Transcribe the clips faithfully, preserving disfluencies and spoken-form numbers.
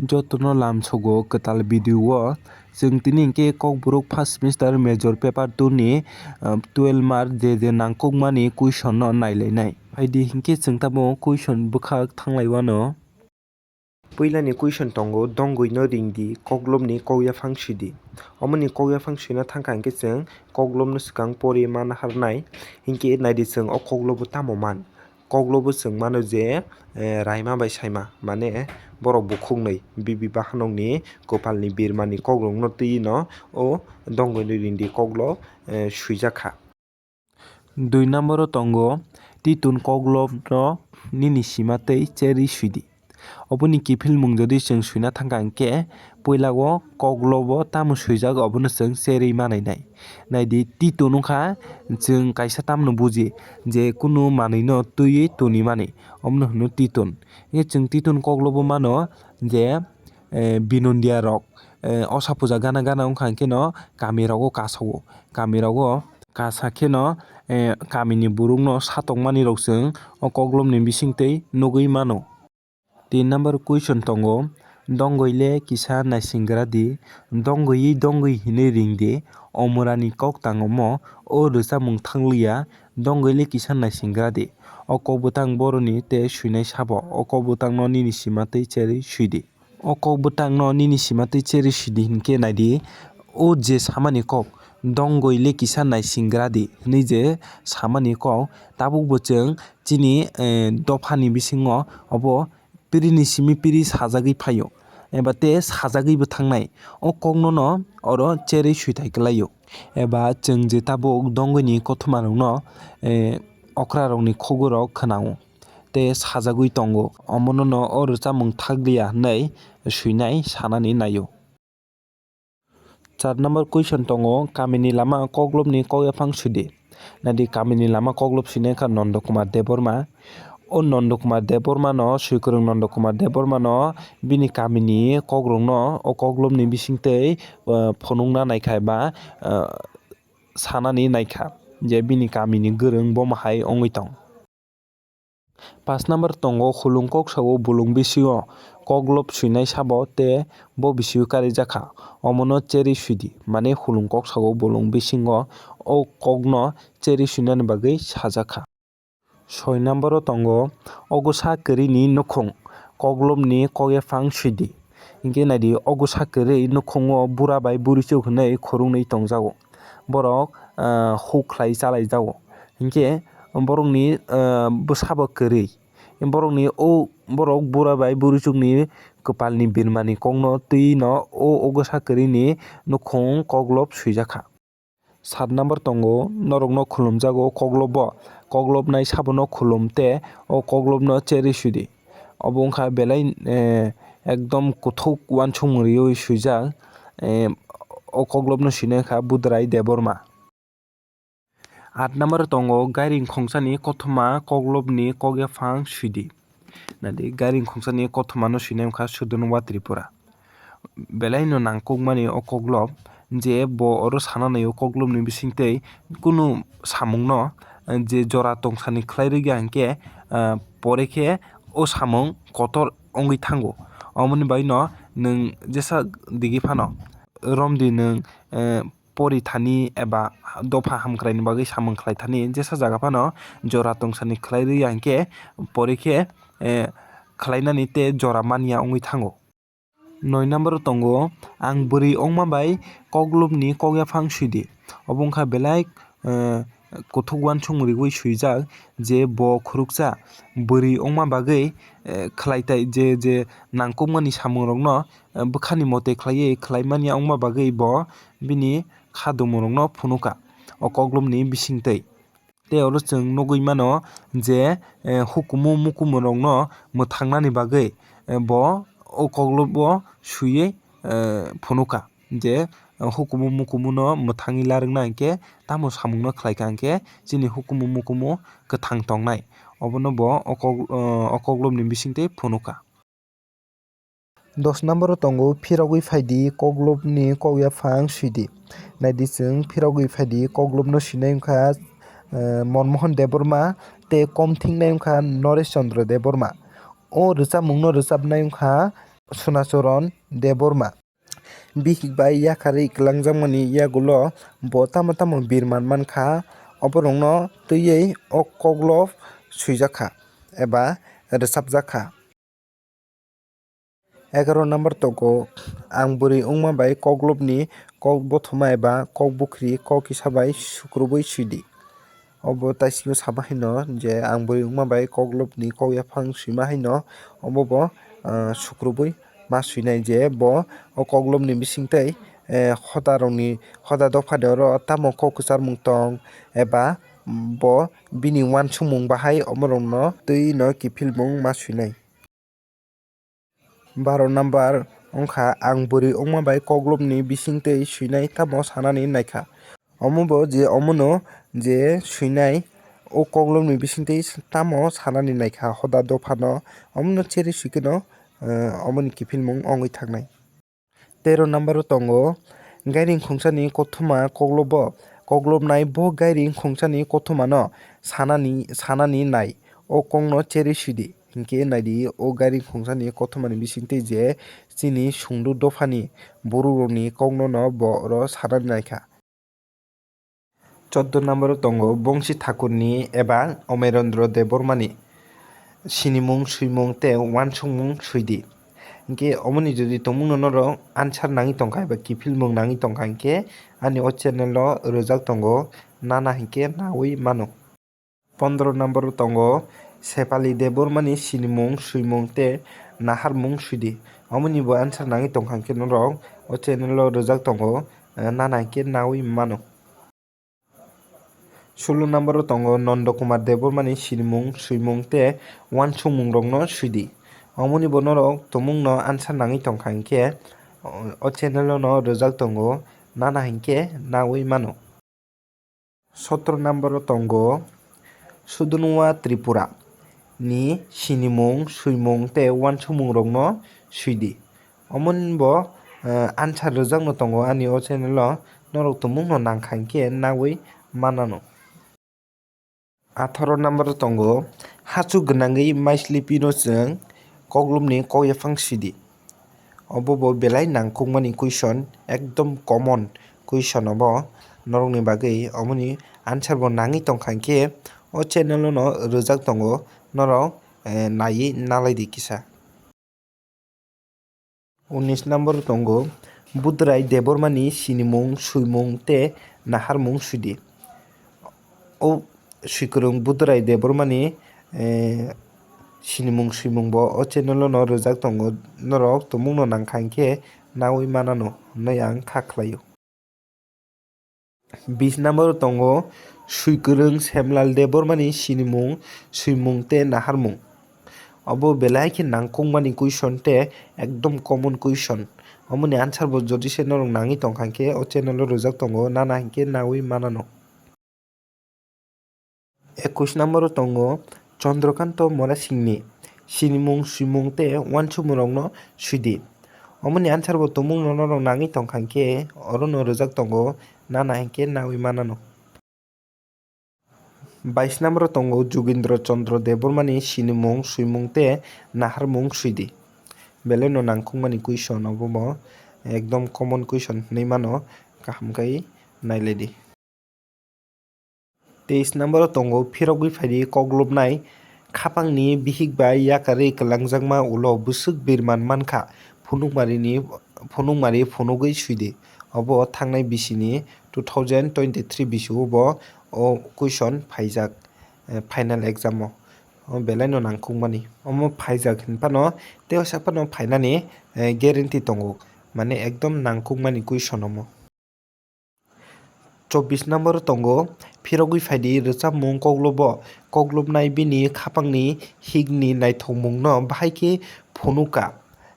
Jotono lamsogo kwtal video o. Chwng tini hinkhe Kokborok first semester major paper two ni, ah, twelve mark je je nangkukmani question no nailainai. Phaidi hinkhe chwng tamo question bwkhak thanglaiwano. Puilani question tongo, dongwi no ringdi, koklopni kokyaphang swidi. Omoni kokyaphang swina thangkha hinkhe chwng koklopno swkang pori man harnai. Hinkhe naidi chwng o koklobo tamo man. Koklobo chwng mano je, eh, raima bai saima, mane borok bukhuknwi bibi bahanokni kwpalni birmani kokrokno twi no o dongwi no ringdi koklop, eh, swijak kha. Dui number o tongo, titun koklopno nini sima tei cherwi swidi. Oboni kiphilmung jodi chwng swina thangkha hinkhe, puila o koklobo tamo swijak obono chwng cherwi manainai. Naidi titun wngkha chwng kaisa tamno buji je kunu manwino twiwi tonimani, omono hwno titun. Hinkhe chwng titun koklobo mano je, eh, binondia rok, eh, osa puja gana gana wngkha hinkhe no kami rogo kasao. Kami rogo kasa kheno, eh, kamini borokno satokmani rok chwng o koklopni bisingtwi nugwi mano. Tin number question tongo, dongwi le kisa naisingra di, dongwi dongwi hinwi ring di, omorani kok tang omo, o rwchapmung thangliya, dongwi le kisa naisingra di. O kok bwtang boroni tei swinai sabo, o kok bwtangno nini sima tei cherwi swidi. O kok bwtangno nini sima tei cherwi swidi hinkhe naidi, o je samani kok, dongwi le kisa naisingra di hinwi je samani kok, tabukbo chwng chini, eh, dophani bisingo obo pirini simi piri sajagwi phaio, eba tei sajagwibo thangnai. O kokno no oro cherwi swithai kwlaio, eba chwng je tabuk dongwini kothoma rokno, eh, okra rokni khugurok khwnao tei sajagwi tongo, omono no o rwchapmung thakliya hinwi swinai sanani naio. Char number question tongo, kamini lama koklopni kok yaphang swidi. Naidi kamini lama koklop swinai kha Nondo Kumar Debbarma. O Nondo Kumar Debbarma no, Swikwrwng Nondo Kumar Debbarma no bini kamini kokrokno o koklopni bisingtwi, eh, phunukna naikha eba, eh, sanani naikha je bini kamini gwrwng bomo hai wngwi tong. Paanch number tongo, hulung kok sao bulung bisingo koklop swinai sabo tei bo bisio karijak kha, omono cherwi swidi, mane hulung kok sao bulung bisingo o kokno cherwi swinani bagwi sajak kha. Soi number o tongo, ogosa kwrwini nukhung koklopni kok yaphang swidi. Hinkhe naidi, ogosa kwrwi nukhungo bura bai burichuk hinwi khurungnwi tongjago. Borok, ah, huk khlai chalaijago. Hinkhe borokni, ah, bwsabo kwrwi. Borokni o, borok bura bai burichukni kwpalni birmani kokno twi no o ogosa kwrwini nukhung koklop swijakha. Sat number tongo, norokno khulumjago koklobo, koklopnai sabono khulum tei o koklopno cherwi swidi. Obo wngkha belai, eh, ekdom kuthuk uansukmung riwi swijak, eh, o koklopno swinai wngkha Budrai Debbarma. At number tongo, gairing khongsani kothoma koklopni kok yaphang swidi. Naidi, gairing khongsani kothomano swinai wngkha Sudon Wa Tripura. Belaino nangkukmani o koklop, je bo oro sana naio koklopni bisingtwi kunu samungno, eh, je jora tongsani khlai rwya hinkhe, eh, pore khe o samung kotor wngwi thango. Omoni baino nwng jesa digi phano romdi nwng, eh, pori thani eba dopha hamkraini bagwi samung khlai thani jesa jaga phano jora tongsani khlai rwya hinkhe pore khe, eh, khlainani tei jora manya wngwi thango. Noi number o tongo, ang bwrwi wngma bai koklopni kok yaphang swidi. Obo wngkha belai, eh, kuthuk uansukmung riwi swijak je bo khoroksa bwrwi wngma bagwi, eh, khlai tai je, je nangkukmani samungrokno, eh, bwkhani mote khlaiwi khlaimani wngma bagwi bo bini kha dumorokno phunukha o koklopni bisingtwi. Tei oro chwng nugwi mano je, eh, hukumu mukumurokno mwthangnani bagwi, eh, bo o koklobo swiwi, eh, phunukha je, eh, hukumu mukumuno mwthangwi larwkna hinkhe tamo samungno khlaikha hinkhe chini hukumu mukumu kwthang tongnai, obono bo o kok-, eh, o koklopni bisingtwi phunukha. Dos number o tongo, phirogwi phaidi koklopni kok yaphang swidi. Naidi chwng phirogwi phaidi koklopno swinai wngkha, eh, Monmohan Debbarma tei kom thingnai wngkha Noresh Chandra Debbarma. O rwchapmungno rwchapnai wngkha Sunacharan Debbarma. Bihik bai yakarwi kwlangjakmani yagulo bo tamo tamo birman mankha, oborokno twiwi o koklob swijakha eba rwchapjakha. Egaroh number tongo, ang bwrwi wngma bai koklobni kok bothoma eba kok bukhri kok kisa bai sukrubwi swidi. Obo taisingo sama haino je ang bwrwi wngma bai koklobni kok yaphang swima haino obo bo, ah, sukrubwi ma swinai je bo o koklobni bising tei, eh, hoda rokni, hoda dophani oro tamo kok kwcharmung tong eba bo bini uansukmung bahai omorokno twino kiphilmung ma swinai. Baro number wngkha, ang bwrwi wngma bai koklobni bisingtwi swinai tamo sanani naikha. Omo bo je omono je swinai o koklobni bisingtwi tamo sanani naikha hoda dophano, omono cherwi swikheno, eh, omoni kiphilmung wngwi thangnai. Tero number o tongo, gairing khungsani kothoma koklobo, koklobnai bo gairing khungsani kothomano sanani, sanani nai, o kokno cherwi swidi. Hinkhe naidi, o gairing khungsani kothomani bisingtwi je chini sungduk dophani bororokni koknono bo oro sanani naikha. Chordo number o tongo Bongsi Thakurni eba Omerendra Debbarmani sinimung, swimung tei uansukmung swidi. Hinkhe omoni jodi tongmungno norok answer nangwi tongkha eba kiphilmung nangwi tongkha hinkhe ani o channel o rwjak tongo, nana hinkhe nawi mano. Pondro number o tongo Sepali Debbarmani sinimung, swimung tei naharmung swidi. Omoni bo answer nangwi tongkha hinkhe norok o channel o rwjak tongo, eh, nana hinkhe nawi mano. Sulo number o tongo Nondo Kumar Debbarmani sinimung, swimung tei uansukmungrokno swidi. Omoni bo norok tongmungno answer nangwi tongkha hinkhe o, o channel o no rwjak tongo, nana hinkhe nawi mano. Sotro number o tongo Sudunwa Tripura ni sinimung, swimung tei uansukmungrokno swidi. Omoni bo, eh, answer rwjakno tongo ani o channel o, norok tongmungno nangkha hinkhe nawi manano. Atharo number o tongo, hachuk gwnangwi maislipino chwng koklopni kok yaphang swidi. Obo bo belai nangkukmani question, ekdom common question obo norokni bagwi. Omoni answer bo nangwi tongkha hinkhe o channel o no rwjak tongo, norok, eh, naiwi nalaidi kisa. Unis number o tongo Budrai Debbarmani sinimung, swimung tei naharmung swidi. O swikwrwng Budrai Debbarmani, eh, sinimung swimung bo o channel o no rwjak tongo, norok tongmungno nangkha hinkhe nawi manano hwnwi ang kha khlaio. Bis number o tongo swikwrwng Semlal Debbarmani sinimung, swimung tei naharmung. Obo belai khe nangkukmani question tei ekdom common question. Omoni answer bo jodi se norok nangwi tongkha hinkhe o channel o rwjak tongo, nana hinkhe nawi manano. Ekwis number o tongo Chandrakanta Morasingni sinimung, swimung tei uansukmungrokno swidi. Omoni answer bo tongmungno norok nangwi tongkha hinkhe orono rwjak tongo, nana hinkhe nawi manano. Bais number o tongo Jugindra Chandra Debbarmani sinimung, swimung tei naharmung swidi. Belai no nangkukmani question obo bo, ekdom common question hwnwi mano, kaham khai nailaidi. Teis number o tongo phirogwi phaidi koklopnai khapangni bihik bai yakarwi kwlangjakma ulo bwswk birman mankha phunukmarini, phunukmari phunugwi swidi. Obo thangnai bisini two thousand twenty-three bisio bo o question phaijak, eh, final exam o. O belai no nangkukmani. Omo phaijak hinphano tei o saphano phainani, eh, guarantee tongo. Mane ekdom nangkukmani question omo. Chobbish number o tongo, phirogwi phaidi rwchapmung koklobo, koklopnai bini khapangni hikni naithokmungno bahai khe phunuka,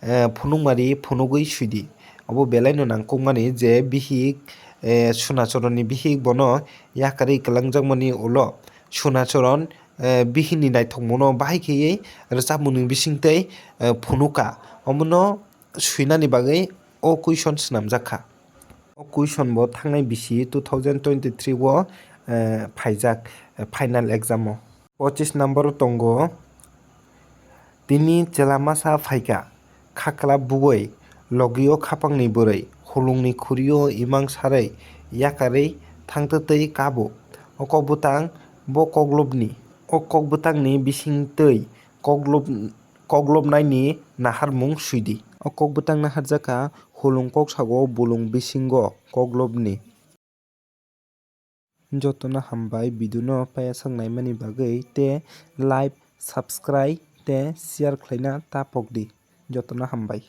eh, phunukmari phunugwi swidi. Obo belai no nangkukmani je bihik, eh, Sunacharanni bihik bono yakarwi kwlangjakmani ulo Sunacharan, eh, bihikni naithokmungno bahai kheywi rwchapmungni bisingtwi, eh, phunuka. Omono swinani bagwi o question swnamjak kha. O question bo thangnai bisi two thousand twenty-three o, eh, phaijak, eh, final exam o. Pochis number o tongo, tini chwla masa phaikha, Khakla bugwi, logio khapangni bwrwi, hulungni khurio imang sarwi, yakarwi thangtwtwi kabo. O kokbwtang bo koklopni. O kokbwtangni bisingtwi koklop-, koklopnaini naharmung swidi. O kokbwtang naharjakha hulung koksago bulung bisingo koklopni. Jotono hambai video no payasok naimani bagwi tei like, subscribe tei share khlaina ta pokdi. Jotono hambai.